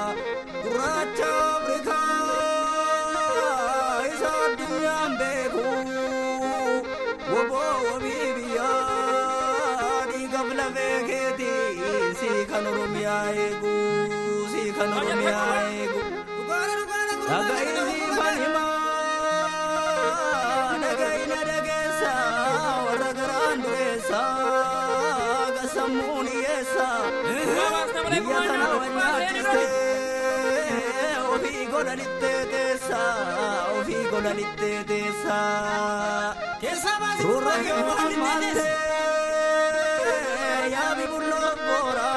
Gurraacha Afrikaa isa addunyaan beeku woboo wabii biyyaa dhiiga lafee keetii si kan Oromiyaa eegu si kan Oromiyaa eegu. Dhaga'iin himaa dhaga'ina dhageessa warra garaan dureessa gasammuun hiyyeessa biyya tana wanyaachiste ofii godhanittee teessa ofii godhanittee teessa. Rurra yoo hammaatte yaabi bulloo boora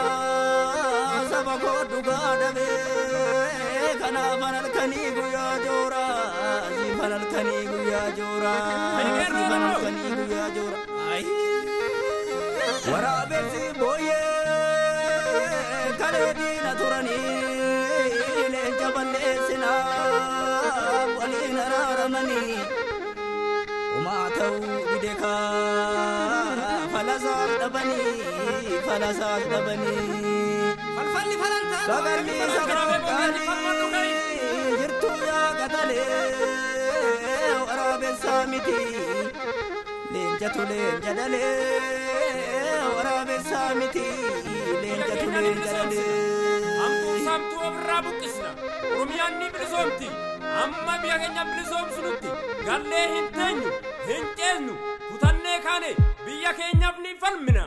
saba koo dhugaa dhabee kanaaf halkanii guyyaa joora siifan halkanii guyyaa joora siifan halkanii guyyaa joora. Waraabessi booyyee kalee diina turanii leenca balleessinaa waliin araaramanii. Umaa ta'uu dide kaa falasaas dhabanii falasaas dhabanii. Falfalli falantaa Bagalli saba jirtuu yaa qatalee waraabessaa miti leencatu leenca dhalee waraabessaa miti leencatu leenca dhalee. Hamtuu saamtuu ofirraa buqqisna. Oromiyaan ni bilisoomti. Amma biyya keenya bilisoomsunutti gallee hin teenyu, hin ceesnu, kutannee kaane biyya keenyaaf ni falmina.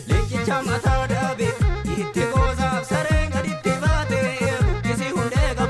Leencicha mataa dhaabe itti qoosaaf sareen gaditti baate buqqisi hundee qabu.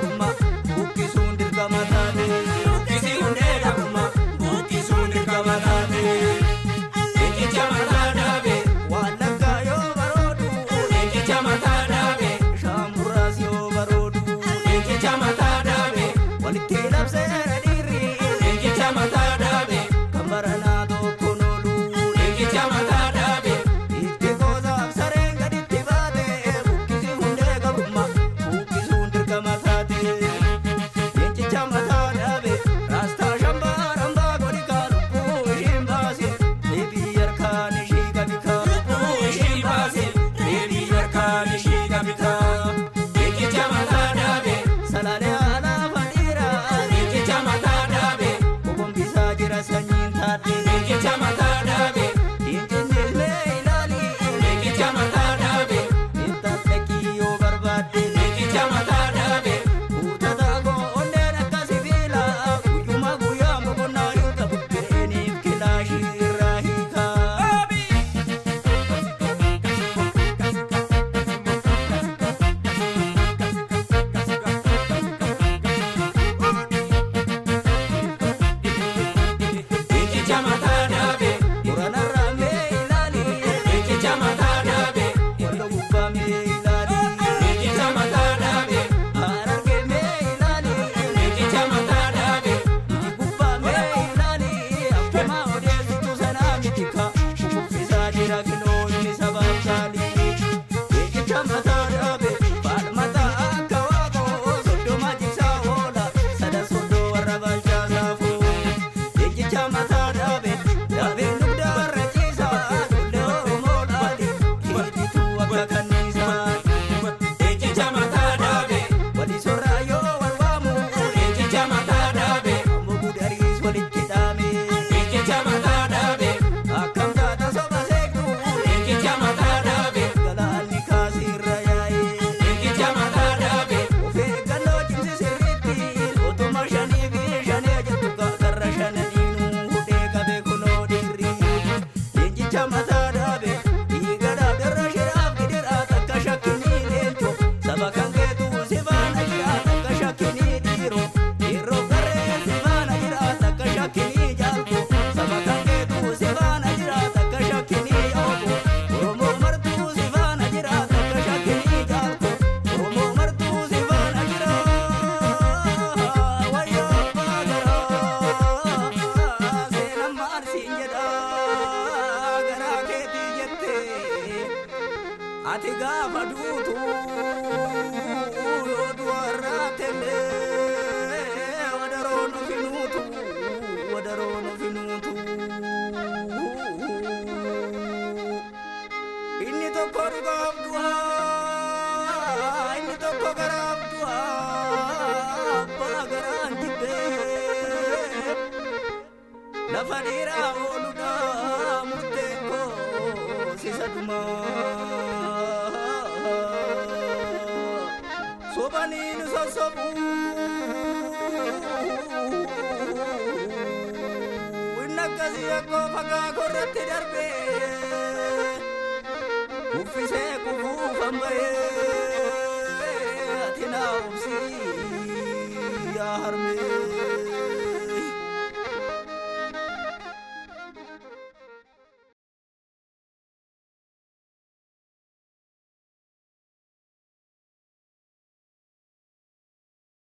Ati gaafa duutu yoo du'arraa tellee wadaroon ofinuutu wadaroon ofinuutu. Inni tokko dhugaaf du'aa inni tokko garaaf du'aa abbaa garaan jibbee lafa dhiiraa ooludha murteen koo sisa dhumaa. Sobanii nu sossobu inni akkasii akkoo fagaa korratti darbee uffisee kufuufan bahee.